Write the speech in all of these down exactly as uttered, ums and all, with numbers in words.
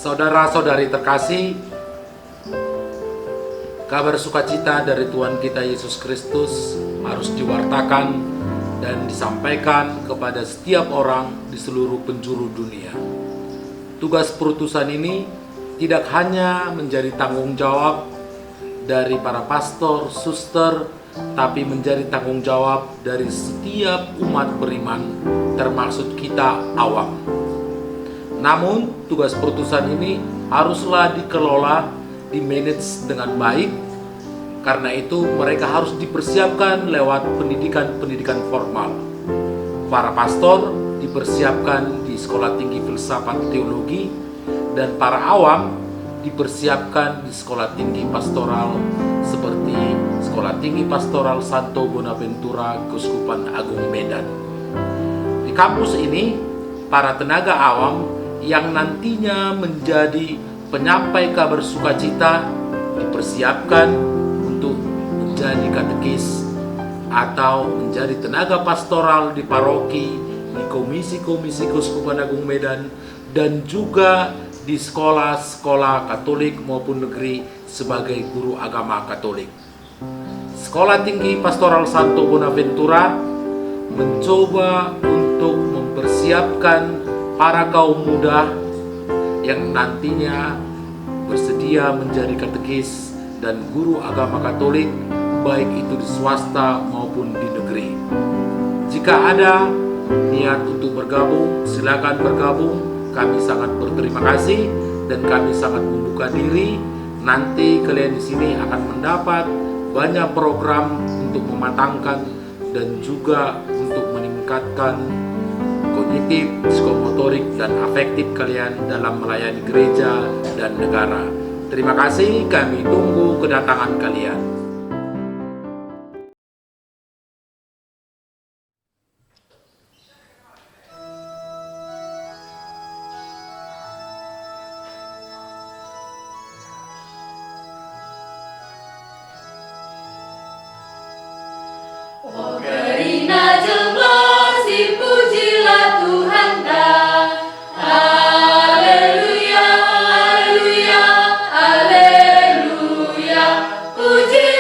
Saudara-saudari terkasih, kabar sukacita dari Tuhan kita Yesus Kristus harus diwartakan dan disampaikan kepada setiap orang di seluruh penjuru dunia. Tugas perutusan ini tidak hanya menjadi tanggung jawab dari para pastor, suster, tapi menjadi tanggung jawab dari setiap umat beriman, termasuk kita awam. Namun, tugas perutusan ini haruslah dikelola, di-manage dengan baik. Karena itu, mereka harus dipersiapkan lewat pendidikan-pendidikan formal. Para pastor dipersiapkan di Sekolah Tinggi Filsafat Teologi, dan para awam dipersiapkan di Sekolah Tinggi Pastoral, seperti Sekolah Tinggi Pastoral Santo Bonaventura, Keuskupan Agung Medan. Di kampus ini, para tenaga awam yang nantinya menjadi penyampai kabar sukacita dipersiapkan untuk menjadi katekis atau menjadi tenaga pastoral di paroki, di komisi-komisi Keuskupan Agung Medan, dan juga di sekolah-sekolah Katolik maupun negeri sebagai guru agama Katolik. Sekolah Tinggi Pastoral Santo Bonaventura mencoba untuk mempersiapkan para kaum muda yang nantinya bersedia menjadi katekis dan guru agama Katolik, baik itu di swasta maupun di negeri. Jika ada niat untuk bergabung, silakan bergabung. Kami sangat berterima kasih dan kami sangat membuka diri. Nanti kalian di sini akan mendapat banyak program untuk mematangkan dan juga untuk meningkatkan kognitif, psikomotorik, dan afektif kalian dalam melayani gereja dan negara. Terima kasih, kami tunggu kedatangan kalian. O kerina jelma, sipujilah Tuhanta. Aleluya, aleluya, aleluya. Puji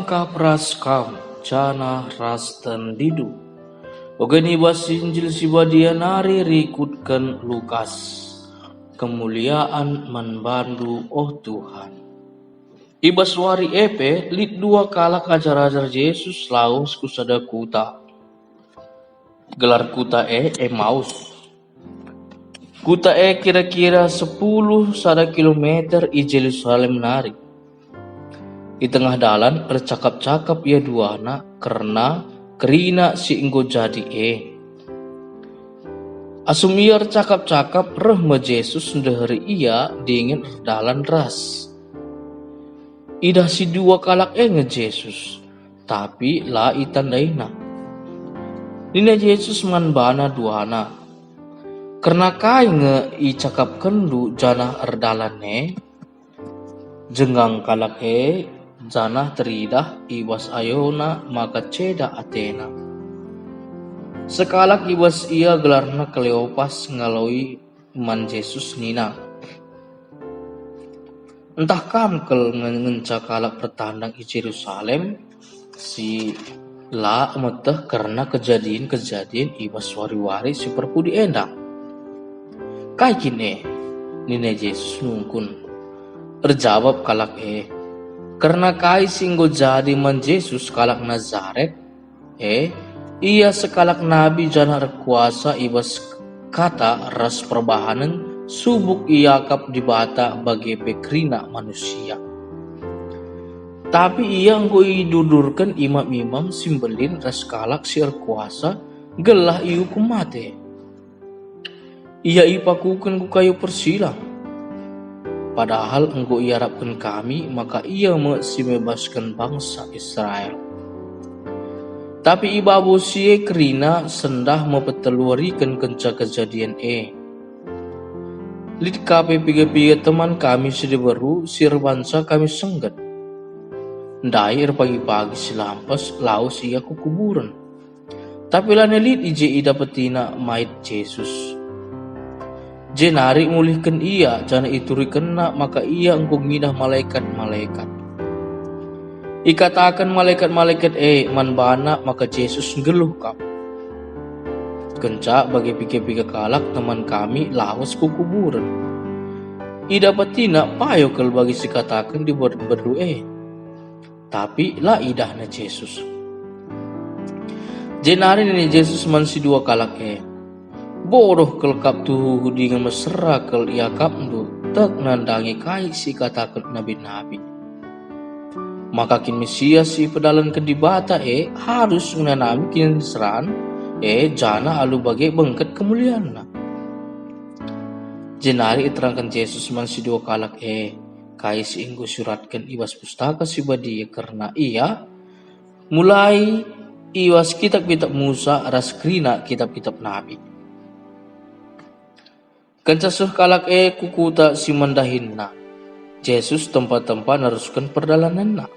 Kap ras kam, janah ras ten didu. Bage i bas Injil si Badia nari rikutken Lukas. Kemulian man bandu, oh Tuhan. I bas wari e pe lit dua kalak ajar-ajar Jesus lawes ku sada kuta. Gelar kuta e Emaus. Kuta e kira-kira sepuluh sada kilometer i Jerusalem nari. I tengah dalan ercakap-cakap ia duana kerna kerina si enggo jadi e. Asum ia ercakap-cakap, reh me Jesus ndeheri ia dingen erdalan ras. Idah si dua kalak e nge Jesus, tapi la itandaina. Nina Jesus man bana duana, "Kerna kai nge icakapkenndu janah erdalan e?" Jengang kalak e, janah teridah i bas ayona maka ceda atena. Sekalak i bas ia gelarna Kleopas ngaloi man Jesus nina, "Ntah kam kal nge-, ngenca kalak pertandang i Jerusalem si la meteh kerna kejadin-kejadin i bas wari-wari si perpudi enda?" "Kai kin e?" nina Jesus nungkun. Erjabap kalak e, "Kerna kai si enggo jadi man Jesus kalak Nazaret e, ia sekalak nabi janah erkuasa i bas kata ras perbahanen, subuk iakap Dibata bage pe kerina manusia. Tapi ia enggo idurdurken imam-imam si mbelin ras kalak si erkuasa gelah iukum mate. Ia ipakuken ku kayu persilang. Padahal enggo iarapken kami maka ia me si mebasken bangsa Israel. Tapi i babo si e kerina sendah me peteluariken kenca kejadin e. Lit ka pe piga-piga teman kami si diberu si erbanca kami sengget. Ndai erpagi-pagi si lampas lawes ia ku kuburen. Tapi lanai lit i je idapetina mait Jesus. Jenari mulihken ia, janah iturikenna maka ia enggo ngidah malekat-malekat. Ikataken malekat-malekat e man bana maka Jesus nggeluh kap. Kenca bage piga-piga kalak teman kami lawes ku kuburen. Idapetina payo kal bagi si kataken diberu-beru e. Tapi la idahna Jesus. Jenari nina Jesus man si dua kalak e, "Bodoh kal kap tuhu dingen mesera kal iakapndu tek nandangi kai si ikataken nabi-nabi. Maka kin Mesias si ipedalanken Dibata e harus ngenanami kiniseran e janah alu bage bengket kemulianna." Jenari iterangken Jesus man si dua kalak e kai si enggo isuratken i bas Pustaka Si Badia kerna ia, mulai i bas kitap-kitap Musa ras kerina kitap-kitap nabi. Kenca seh kalak e ku kuta si man dahinna, Jesus tempa-tempa nerusken perdalanenna.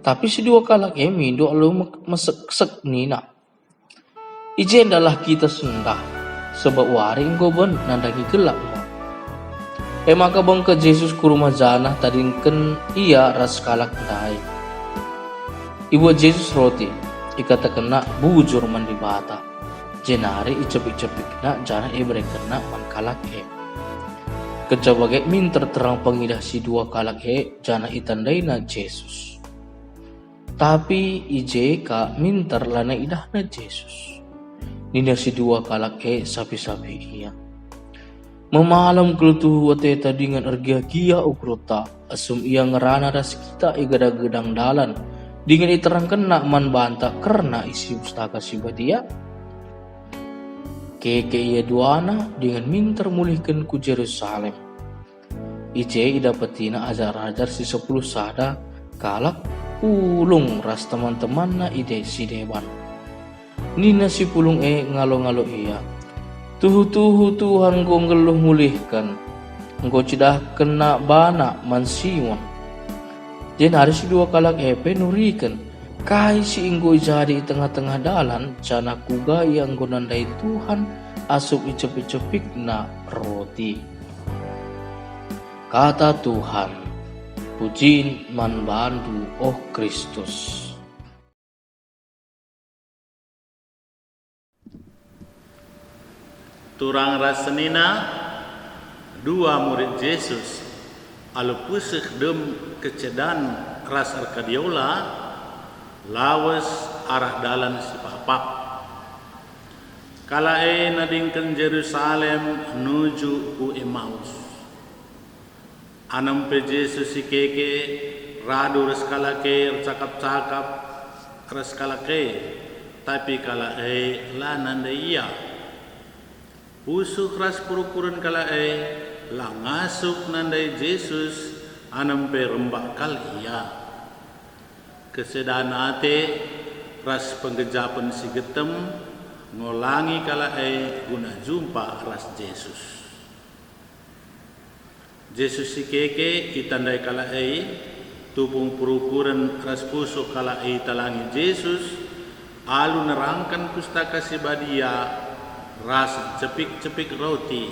Tapi si dua kalak e mindo alu mek-, meseksek nina, "I jendalah kita sendah, sabap wari enggo ben nandangi gelap mo." E maka bengket Jesus ku rumah janah tadingken ia ras kalak ndai. Ibuat Jesus roti, ikatakenna, "Bujur man Dibata," jenari icepik-cepikna janah iberekenna man kalak e. Kenca bage minter terang pengidah si dua kalak e janah itandaina Jesus. Tapi i je ka minter lanai idahna Jesus. Nina si dua kalak e sapih-sapih ia, "Memalem kal tuhu ateta dingen ergiah-giah ukurta, asum ia ngerana ras kita i gedang-gedang dalan, dingen iterangkenna man banta kerna isi Pustaka Si Badia?" Keke ia duana dingen minter mulihken ku Jerusalem. I je idapetina ajar-ajar si sepuluh sada kalak pulung ras teman-temanna i de-, si deban. Nina si pulung e ngalo-ngalo ia, "Tuhu-tuhu Tuhan enggo nggeluh mulihken, enggo cidahkenna baNa man Simon." Jenari si dua kalak e pe nuriken kai si enggo ijadi i tengah-tengah dalan, janah kuga ia enggo nandai Tuhan asum icepik-cepikna roti. Kata Tuhan. Pujin man bandu, oh Kristus. Turang ras senina, dua murid Jesus, alu puseh dem kecedan ras erkadiola, lawes arah dalan si pakpak. Kalak e nadingken Jerusalem nuju ku Emaus. Anem pe Jesus si keke, radu ras kalak e ercakap-cakap ras kalak e, tapi kalak e la nandai ia. Pusuh ras perukuren kalak e la ngasup nandai Jesus, anem pe rembak kal ia. Kesedan ate ras penggejapen si getem ngolangi kalak e guna jumpa ras Jesus. Jesus si keke itandai kalak e, tupung perukuren ras pusuh kalak e italangi Jesus, alu nerangken Pustaka Si Badia ras cepik-cepik roti.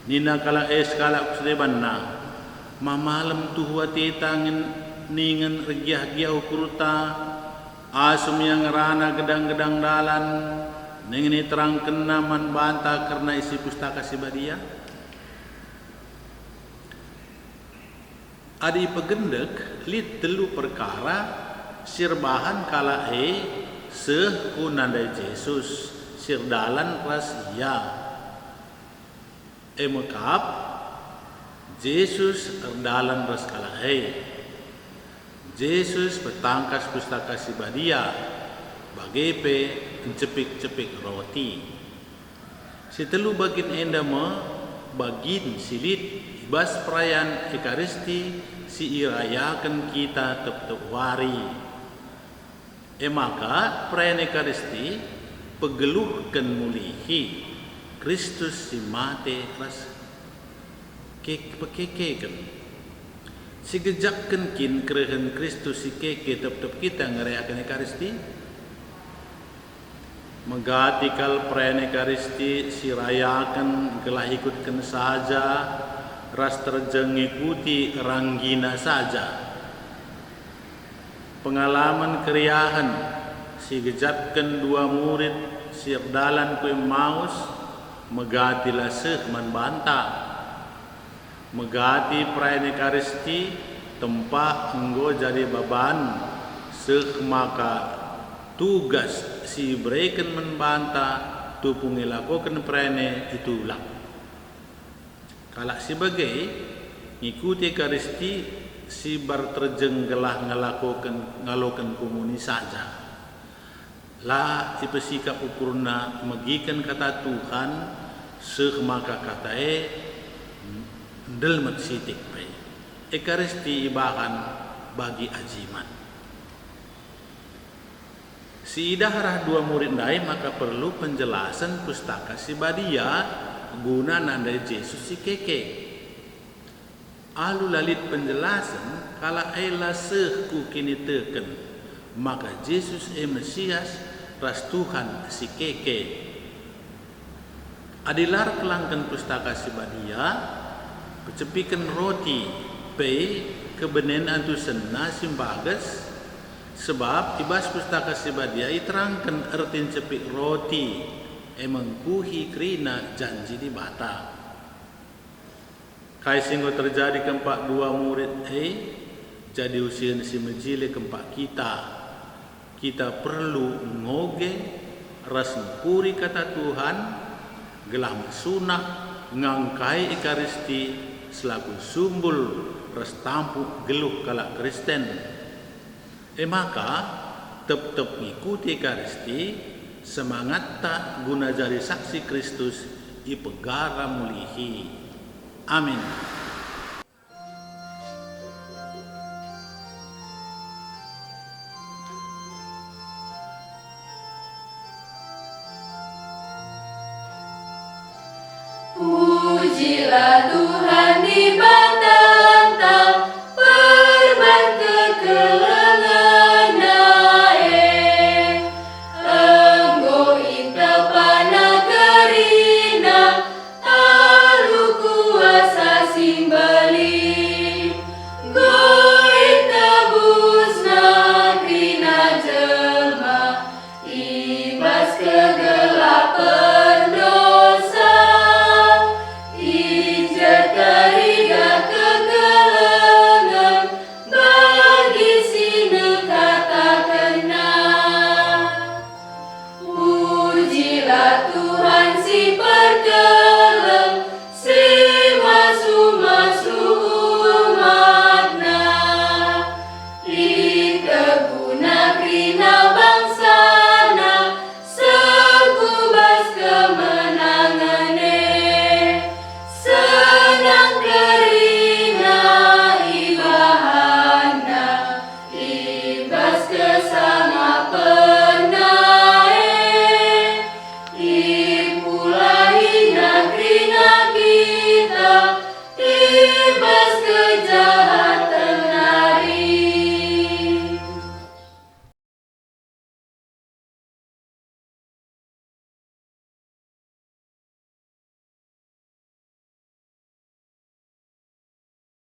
Nina kalak e sekalak ku si debanna, "Ma malem tuhu ateta ngen ningen ergiah-giah ukurta, asum ia ngerana gedang-gedang dalan, dingen iterangkenna man banta kerna isi Pustaka Si Badia?" Adi ipegendek, lit telu perkara si erbahan kalak e seh ku nandai Jesus si erdalan ras Ia. E me kap, Jesus erdalan ras kalak e. Jesus petangkas Pustaka Si Badia, bage pe ncepik-cepik roti. Si telu bagin enda me bagin si lit i bas perayan Ekaristi si irayaken kita tep-tep wari. E maka perayan Ekaristi pegeluhken mulihi Kristus si mate ras ke-, pekekeken. Sigejapken kin kerehen Kristus si keke tep-tep kita ngerayaken Ekaristi? Megati kal perayan Ekaristi si rayaken gelah ikutken saja ras terjeng ngikuti ranggina saja. Pengalamen keriahen si igejapken dua murid si erdalan ku Emmaus megati la seh man banta. Megati perayan Ekaristi tempa enggo jadi baban, seh maka tugas si ibereken man banta tupung ilakoken perayan e itulak. Kalak si bage ngikuti Ekaristi si mbar terjeng gelah ngelakoken, ngaloken kumuni saja. La ipesikap ukurna megiken kata Tuhan, seh maka kata e ndelmet sitik pe. Ekaristi ibahan bagi ajiman. Siidah arah dua murid ndai maka perlu penjelasen Pustaka Si Badia guna nandai Jesus si keke. Alu la lit penjelasen, kalak e la seh ku kiniteken maka Jesus e Mesias ras Tuhan si keke. Adi la erkelangken Pustaka Si Badia, pecepiken roti pe kebenen antusenna si mbages, sebab i bas Pustaka Si Badia iterangken erti ncepik roti, e me ngkuhi kerina janji Dibata. Kai si enggo terjadi kempak dua murid e jadi usihen si mejile kempak kita. Kita perlu ngoge ras ngkuri kata Tuhan, gelah mesunah ngangkai Ekaristi selaku sumbul ras tampuk geluh kalak Kristen. E maka, tep-tep ngikuti Ekaristi, semangatta guna jadi saksi Kristus ipegara mulihi. Amin. Pujilah